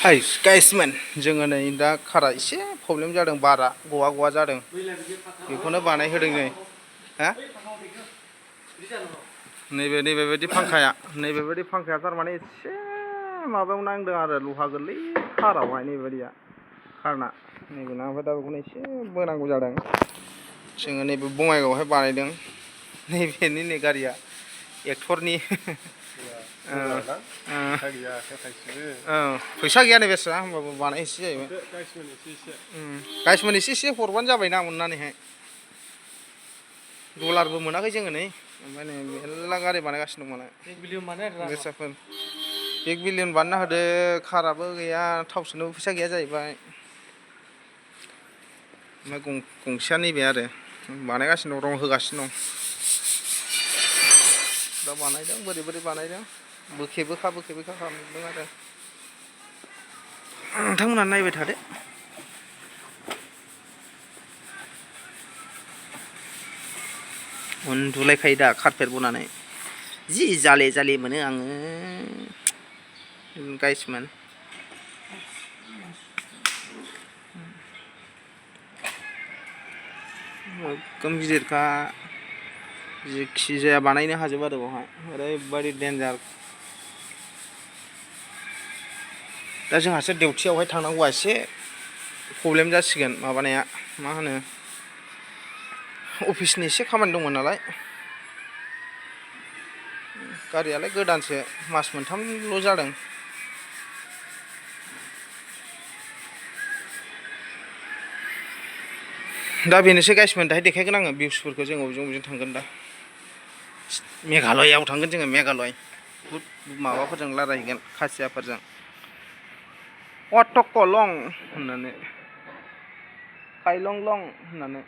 हाय गाइसमैन जोङो नै दा कारा एसे प्रब्लेम जादों बारा गवा गवा जादों बेखौनो बानायहोदों नै हा नैबेबायदि फांखाया थारमाने एसे माबायाव नांदों आरो लहा गोरलै कारावहाय नैबेबायदिया कारना नैबेना ओमफ्राय दा बेखौनो एसे बोनांगौ जादों जोङो नैबे बङाइगावआवहाय बानायदों नैबेनि नै गारिया एक्टरनि फैसा गैया नै बेसेबां होमबाबो बानायहैसै जाहैबाय गाइसमोन एसे हरबानो जाबायना अननानैहाय डलारबो मोनाखै जोङो नै ओमफ्राय नै मेरला गारि बानायगासिनो दं माने बेसादफोर 1 बिलियन बानायना होदो काराबो गैया थाव सोनोबो फैसा गैया जाहैबाय ओमफ्राय गंसेया नैबे आरो बानायगासिनो दं रं होगासिनो दं दा बानायदों बोरै बानायदों बोखे बोखा खालामदों आरो नोंथांमोनहा नायबाय थादो उन्दुलायखायो दा कारपेट बनानै जि जाले मोनो आङो गाइसमोन एकदम गिदिरखा जेखि जाया बानायनो हाजोबो आरो बेवहाय ओरैबायदि डेन्जार दा जोंहासो डिउटियावहाय थांनांगौआ एसे प्रब्लेम जासिगोन माबानाया मा होनो अफिसनि एसे खामानि दंमोन नालाय गारियालाय गोदानसो मास मोनथामल' जादों दा बेनोसै गाइसमोन दाहाय देखायगोन आङो भिउसफोरखौ जों बबेजों थांगोन दा मेघालयआव थांगोन जोङो मेघालय माबाफोरजों रायलायहैगोन खासियाफोरजों अट'कलं होननानै काइलं लं होननानै